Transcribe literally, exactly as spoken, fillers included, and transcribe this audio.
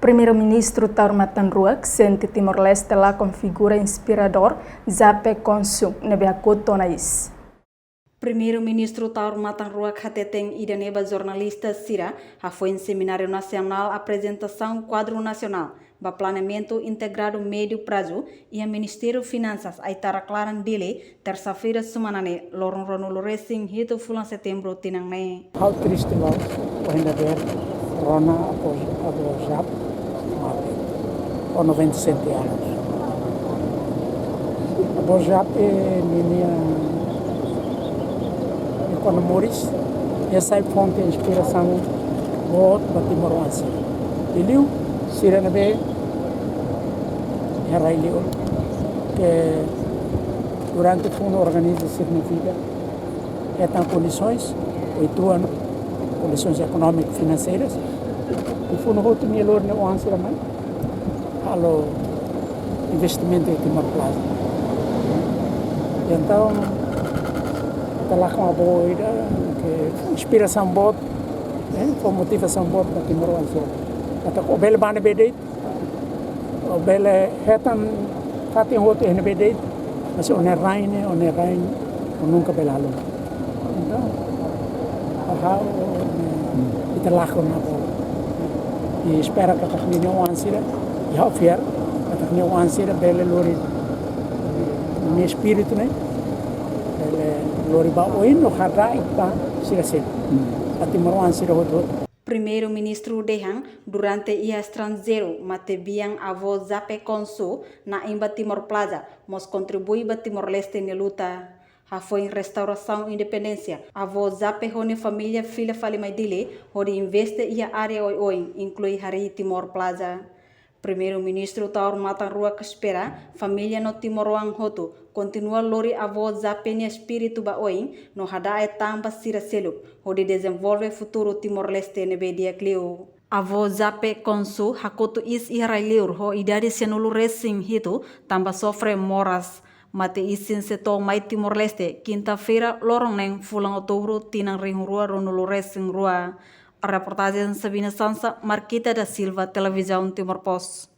Primeiru-Ministru Taur Matan Ruak sente Timor-Leste lakon figura inspiradór, Jape Konsu, ne'ebé hakotu ona iis. Primeiru-Ministru Taur Matan Ruak hateten ida-ne'e ba jornalista sira hafoin Semináriu Nasionál Aprezentasaun Kuadru Nasionál ba Planeamentu Integradu Médiu Prazu iha Ministériu Finansas, Aitarak Laran, Dili, tersa-feira semana ne'e, loron ruanulu-resin-hitu fulan Setembru tinan ne'e. Ha'u triste loos, ohin dadeer rona avó, avó Jape mate, ho noventa e sete anos. Avó Jape ninia, ninia kuandu moris, nia sai fonte inspirasaun boot ba timoroan sira. Liuliu sira ne'ebé iha rai-li'ur, ke durante funu organiza sira-nia vida, hetan kondisoens, oituan, kondisoens ekonómiku finanseiras, i funu hotu nia lori nia oan sira mai halo investimentu iha Timor Plaza. Entaun, ita lakon avó ida ke fó inspirasaun boot, eh, fó motivasaun boot ba timoroan sira. Katak ó bele bá ne'ebé de'it, ó bele hetan fatin hotu iha ne'ebé de'it, mas ó-nia rain ne'e, ó-nia rain, ó nunka bele haluha. Entaun, ha'u, eh, ita lakon avó. I espera katak ninia oan sira, i ha'u fiar katak nia oan sira bele lori nia espíritu ne'e, bele lori ba oin no hada'et ba sira seluk. Ba timoroan sira hotu-hotu. Primeiru-Ministru dehan, durante iha estranjeiru, matebian avó Jape Konsu, na'in ba Timor Plaza, mós kontribui ba Timor-Leste nia luta. Hafoin restaurasaun independénsia, avó Jape ho nia família fila fali mai Dili, hodi investe iha área oioin, inklui harii Timor Plaza. Primeiru-Ministru Taur Matan Ruak espera, família no timoroan hotu, kontinua lori avó Jape nia espíritu ba oin, no hada'et tan ba sira seluk, hodi dezenvolve futuru Timor-Leste ne'ebé di'ak liu. Avó Jape Konsu hakotu iis iha rai-li'ur ho idade sanulu-resin-hitu, tanba sofre moras. Mate-isin sei to'o mai Timor-Leste, kinta-feira, loron neen, fulan Outubru, tinan rihun rua ruanulu-resin-rua. Reportajen Sabina Sansa, Marquita da Silva, Televizaun Timor Post.